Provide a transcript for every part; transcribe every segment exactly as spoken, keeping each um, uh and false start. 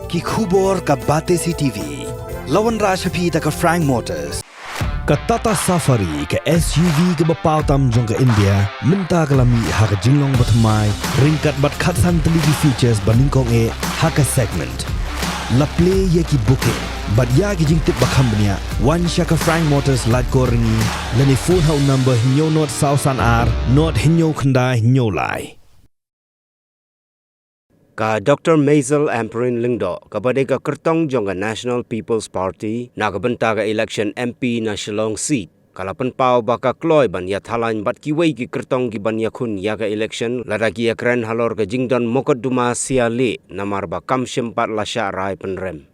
Ki khubor ka Batesi T V. La wanrah sha phi da ka Frank Motors. Ka Tata Safari, ka S U V kaba paw tam jong ka India, mynta ka la mih ha ka jinglong bathymmai, ryngkat bad khatsan tylli ki features ba nyngkong eh ha ka segment. La plie ïa ki booking bad ïa ki jingtip ba kham bniah, wan sha ka Frank Motors Laitkor Ryngi, lane phone ha u number hynñiew nod saw san ar nod hynñiew khyndai hynñiew lai. Ka Doctor Maisel Ampareen Lyngdoh, kaba dei ka kyrtong jong ka National People's Party na ka bynta ka election M P na Shillong seat, ka la pynpaw ba ka kloi ban ïathalaiñ bad kiwei ki kyrtong ki ban ïakhun ïa ka election lada ki ïakren halor ka jingdon mokotduma sia lieh, namar ba kam shym pat la shah rai pynrem.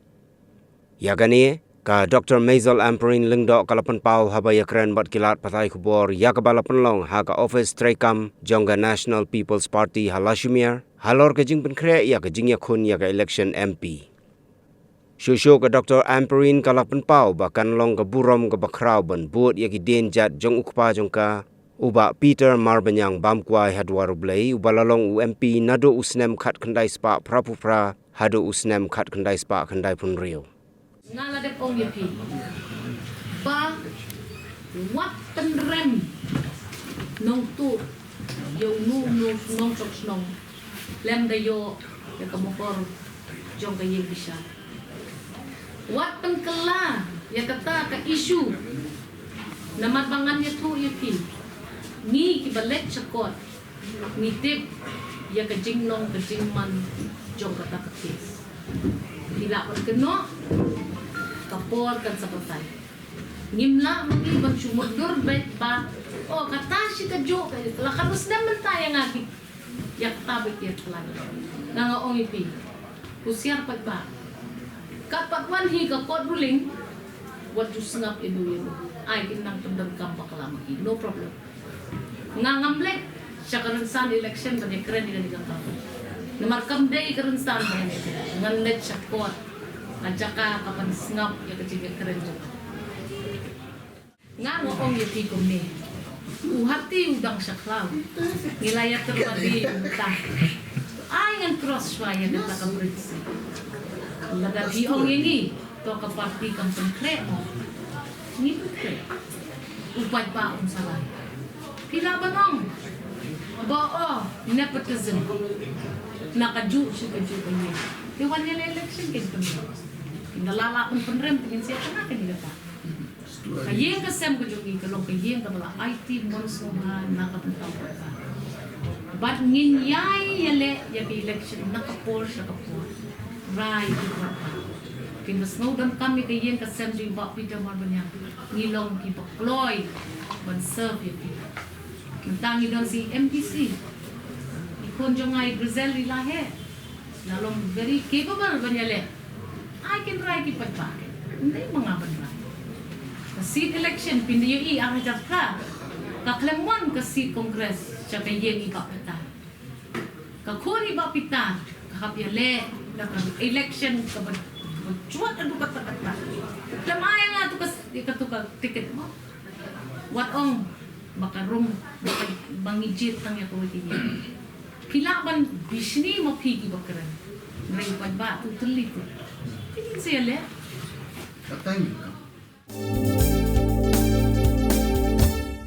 Ïa kane, ka Doctor Maisel Ampareen Lyngdoh ka la pynpaw haba ïakren bad ki lad pathai khubor ïa kaba la pynlong ha ka office treikam jong ka National People's Party ha Lashumer, halor ka jingpynkhreh ïa ka jingïakhun ïa ka election M P. Shuh shuh ka Doctor Ampareen ka la pynpaw ba kan long ka burom kaba khraw ban bud ïa ki dienjat jong u kpa jong ka, u Bah Peter Marbaniang Bamkwai ha Dwar U Blei, uba la long u M P naduh u snem khatkhyndai spah phraphew phra haduh u snem khatkhyndai spah khyndaiphew hynriew. Nga la dep ong ïa phi ba wat pynrem nongtuh ïa uno uno nongshong shnong lem da ïoh ïa ka mokor jong ka ïing bishar. Wat pynkylla ïa kata ka issue. Namar ba ngan ïathuh ïa phi, ngi kiba leit sha kot ngi tip ïa ka jinglong ka jingman jong kata ka case. Ngi lah ban kynnoh, ka por kan sa batai. Ngim lah ma ngi ban shu mutdur beit ba, oh, kata shi kajuh ka, la ka rusnem mynta ïa nga ki, ïa kata beit ïa kata. Nga nga ong ïa phi, husiar paidbah. Kat pat wan hi ka court ruling, wat ju sngap ïa u ïa u. Ai kin nang pyndonkam bakla ma ki, no problem. Nga ngam leit sha ka rynsan election ban ïakren ïa kane ka kam. Namar kam dei ka rynsan ban ïakren. Ngan leit sha court, ka jaka ka ban sngap ïa ka jingïakren jong nga. Nga nga ong ïa phi kumne. U Harti u dang sha khlaw. Ngi la ïatrei ïa u ta. Ai ngan cross shuwa ïa kata ka bridge. Lada phi ong ïa ngi, to ka party kam pynkhreh mo. Ngi pynkhreh. U paidbah um sa rai. Phi lah ban ong ba, oh, nepotism. Na kajuh shi kajuh ka ïing. Te wan ïa la election kin pynrem. Kin da la lah ban pynrem, kin sia kane kane kata. Ka ïing ka sem ka jong ngi ka long ka ïing kaba la aiti mon sngewbha na ka bynta u paidbah. Bad ngin ïai ïaleh ïa ka election na ka por sha ka por. Rai ki paidbah. Phin da sngewdonkam ïa ka ïing ka sem jong i Bah Peter Marbaniang. Ngi long kiba kloi ban serve ïa phi. Mynta ngi don sa i M D C. I khun jong nga i Grizel i la heh. La long very capable ban ïaleh. Ai kin rai ki paidbah. Ym dei ma nga ban rai. Ka seat election phin da ïohi ar hajar phra. Ka khlem wan ka seat Congress sha ka ïing i Bah Peter. Ka khun i Bah Peter ka hap ïaleh da ka election kaba, kaba jwat haduh katta katta. Khlem ai ïa nga tu ka, katu ka ticket mo. Wat ong ba ka rung ba ka, ba ngi jied tang ïa kawei ka ïing. Phi lah ban bishni ma phi kiba kren. Hynrei u paidbah tu tylli tu. Phi ngin sa ïaleh. Ka time will come.